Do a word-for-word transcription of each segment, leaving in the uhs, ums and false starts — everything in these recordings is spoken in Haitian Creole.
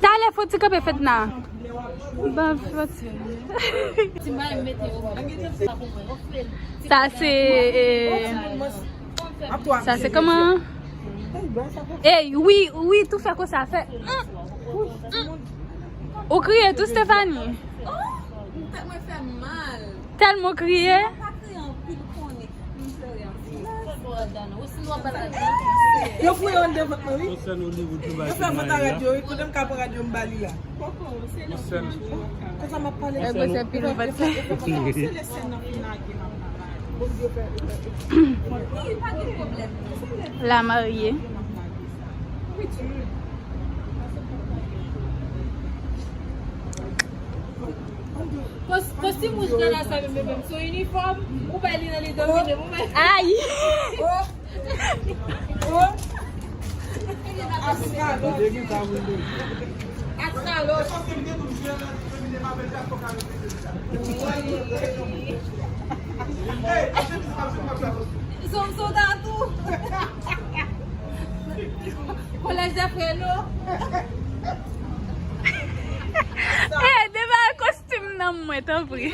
Talè, fò ti kanpe fèt nan. Ban fò ti. Sa se, eh, sa se kòman? Ey, wi, wi, tou fè konsa, fè. Mm, mm. Ou kriye tou, Stephanie? Tèlman w kriye. Yo fouye anndan vant mwen, wi. Yo fè vant a radyo, wi. Kote m ka pran radyo, m ba li la. Konsa m ap pale. Nèg yo se pil vant. La marye. Kos-, kostim wouj grann la sa menm, menm, se yon inifòm, ou bay li nan li domine, ou bay. Ay! Astralòs. Astralòs. Son, son tatou. Collège des Frères, non? Eh, debare kostim nan mwen, tanpri.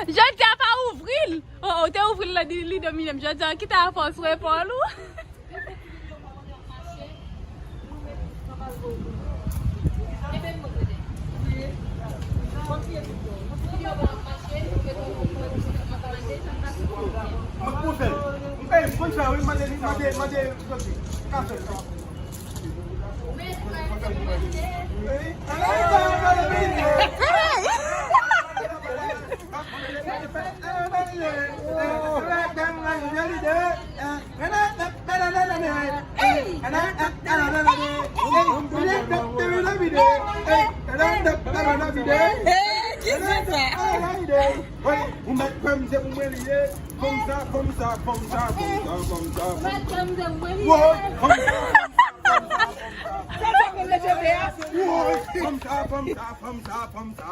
Jodi a pa ouvri l. Oh, oh, te ouvri l nan li, li domine m. Jodi a, kite a fòs repòl ou. Hey, ki se sa? Ou mèt kwè m, se pou mwen li ye. Fanm sa, fanm sa, fanm sa, fanm sa, fanm sa. Ou mèt kwè m, se pou mwen li ye. Woy, fanm sa, fanm sa, fanm sa, fanm sa.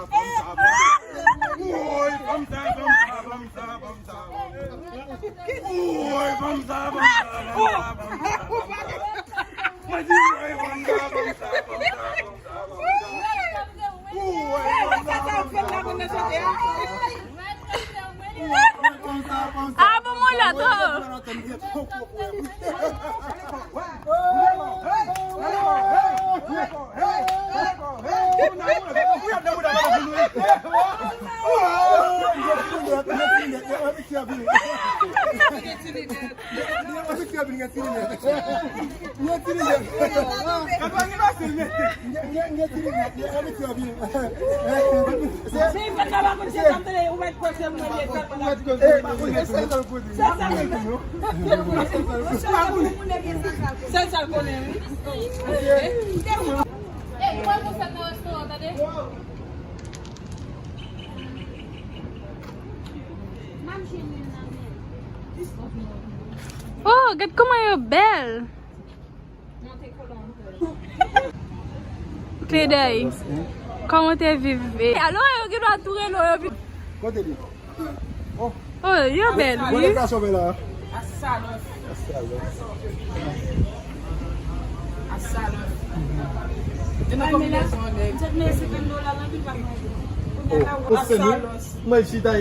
Woy, fanm sa, fanm sa, fanm sa, fanm sa, fanm sa. Woy, fanm sa, fanm sa, fanm sa, fanm sa. Woy, fanm sa, fanm sa, fanm sa, fanm sa. Mwen di, woy, fanm sa, fanm sa, fanm sa, fanm sa, fanm sa. Woy, fanm sa, fanm sa, fanm sa, fanm sa. Ah, bon, mwen la, to. Sèl sa l konnen, wi. Ey, ou wè konsèp nan restoran, tande? Oh, gad kòman yo bèl. Monte kolon. Kledèy, kòman te viv? Alò, yo gen dwa tou rele w, yo vin. Kote li? Oh, yo bèl, wi. Mwen deplase w la. Asalòs. Asalòs. Asalòs. E nan konbinezon, nèg. Mwen te mete senkant dola nan pi pa manje. Oh, asalòs. Mwen chita.